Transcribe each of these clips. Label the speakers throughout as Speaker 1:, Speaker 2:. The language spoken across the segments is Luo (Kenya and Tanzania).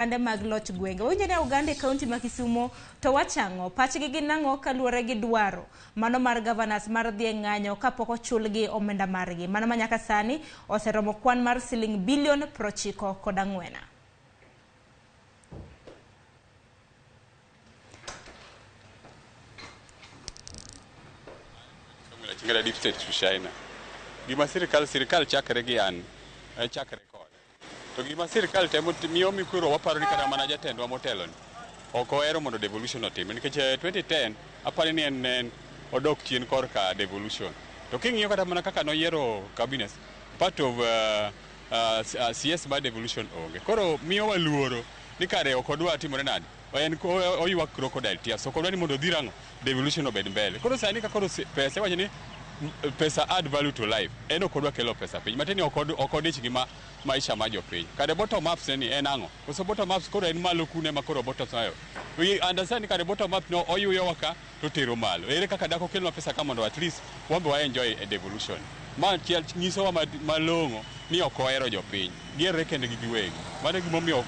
Speaker 1: Ande mag loch gwenge. Wawinjo ni oganda e kaunti ma Kisumo to wachang'o pachgi gin ang'o kaluwore gi dwaro mano mar governors mar dhi e ng'anyo kapok ochulgi omenda margi. Mano ma nyaka sani oseromo kwan mar siling bilion 94.
Speaker 2: Chingera Deep State China. Gima sirikal chakre gi an, chakre kode. To gima sirikal temo miyo mikuro waparo ni kata mana jatendwa motelo ni ok ohero mondo devolution otimre nikech 2010 aparo ni en odok chien korka devolution. To king'iyo kata mana kaka noyiero cabinet, part of CS mar devolution onge. Koro miyo waluoro ni kare ok odwa timore nade. En oywak crocodile tears. Ok odwa ni mondo odhi rang'o devolution obed mbele. Koro sani ka koro pesa iwacho ni pesa add value to life. En ok odwa kelo pesa piny. Matiende ni ok odich gi maisha ma jopiny. Kare bottom ups ni en ang'o? Koso bottom ups koro en malo kune ma koro bottom ups. We understand ni kare bottom up no oyuyowa ka to tero malo. Ere kaka dak okelnwa pesa ka mondo at least wan be wa enjoy a devolution. Ma achiel nyisowa malong'o ni ok ohero jopiny. Giherore kendgi giwegi. Mano e gimomiyo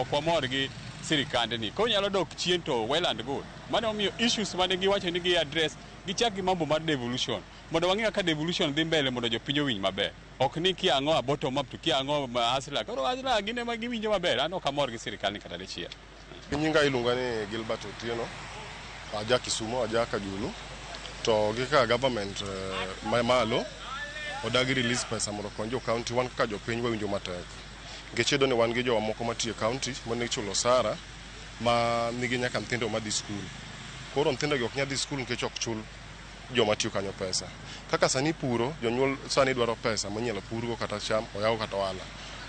Speaker 2: ok wamor gi sirikandni. Konyalo dok chien to well and good. Mano emomiyo issues mane giwacho ni gi address gichak gi mambo mar devolution. Mondo wang'e kaka devolution dhi mbele mondo jopiny owinj maber. Ok ni kia ang'o a bottom up to kia ang'o hustler. Koro hustler gin ema giwinjo maber. An ok amor gi sirikal ni kata dichiel.
Speaker 3: Nyinga iluonga ni Gilbert Otieno. Aja Kisumo, aja Kajulu. To gi kaka government malo odagi release pesa mondo okony jo county, wan kaka jopiny wawinjo matek. Nikech iyudo ni wan gi jowa moko matiyo e county monego chulo osara ma nigi nyaka nyithindo madhi skul. Koro nyithindo gi ok nyal dhi skul nikech ok chul joma tiyo kanyo pesa. Kaka sani puro, jonyuol sani dwaro pesa minyalo purgo kata cham, oyaw kata ohala.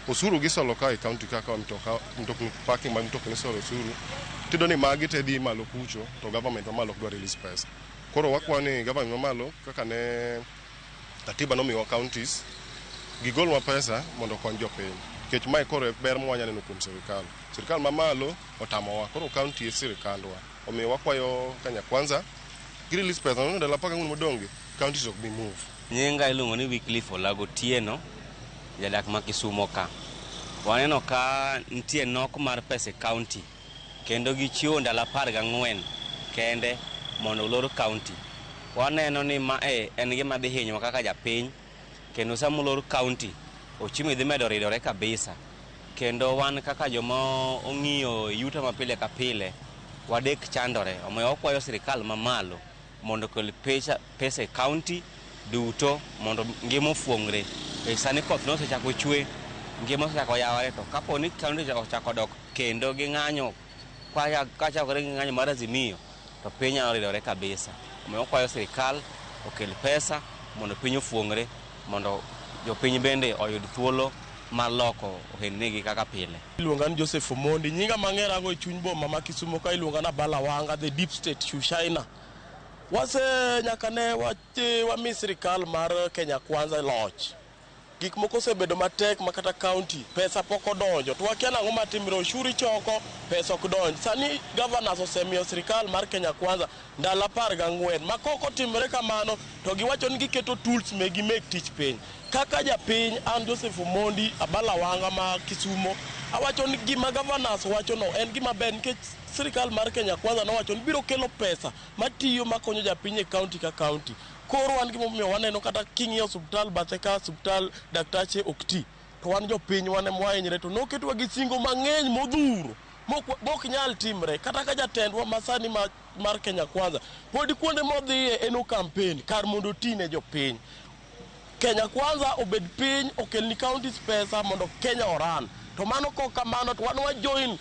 Speaker 3: Osuru gisolo ka e county kaka mtoka, mtokni parking mag mtokni isolo osuru. Tiyudo ni magi te dhi malo kucho to government mamalo ok dwa release pesa. Koro wakwayo ni government mamalo kaka ne katiba nomiyowa counties, gigolnwa pesa mondo okony jopiny. Nikech mae koro e ber ma wanya neno kuom sirikal. Sirikal mamalo otamowa, koro county e sirikandwa. Omiyo wakwayo Kenya Kwanza gi release pesa no ndalo 14 modong' gi counties ok bi move.
Speaker 4: Nyinga iluongo ni Wycliffe Olago Otieno, jadak ma Kisumo ka. Waneno ka nitie nok mar pesa e county kendo gichiwo ndalo 14 kende mondo olor county. Waneno ni mae en gima dhi hinyowa kaka japiny kendo sama olor county uchumi dhi medo ridore kabisa. Kendo wan kaka joma ong'iyo yuto ma pile ka pile wadek chandore. Omiyo wakwayo sirikal mamalo mondo okel pesa e county duto mondo ngima ofuong're. Sani koth nosechako chwe, ngima osechako yawore, to kapo ni county ochako dok kendo gi ng'anyo kachakore gi ng'anyo mar Azimio to piny nyalo ridore kabisa. Omiyo wakwayo sirikal okel pesa mondo piny ofuong're mondo jopiny bende oyud thuolo mar loko ohendnigi kaka pile.
Speaker 5: Iluonga ni Joseph Omondi. Nyinga mang'erago e chuny boma ma Kisumo ka iluonga na Bala Wanga, the deep state Shushaina. Wase nyaka ne wami sirikal mar Kenya Kwanza loch. Gik moko osebedo matek ma kata county pesa pok odonjo. To wakia nang'o matimre, ushuru ichoko, pesa ok donj. Sani governors osemiyo sirikal mar Kenya Kwanza ndalo 14. Ma kok otimre kamano to giwacho ni giketo tools megi mek tich piny. Kaka japiny an Joseph Omondi Abala Wanga ma Kisumo, awacho ni gima governors wacho no en gima ber nikech sirikal mar Kenya Kwanza nowacho ni biro kelo pesa matiyo makonyo japiny e county ka county. Koro wan gimomiyo waneno kata king'iyo osuptal bathe ka osuptal daktache ok ti. To wan jopiny wan ema wahinyre to noketwa gi singo mang'eny modhuro mok nyal timre. Kata ka jatendwa masani mar Kenya Kwanza pod kuonde modhiye en o campaign kar mondo oti ne jopiny. Kenya Kwanza obed piny okelni counties pesa mondo Kenya oran. To mano kok kamano to wan wa join.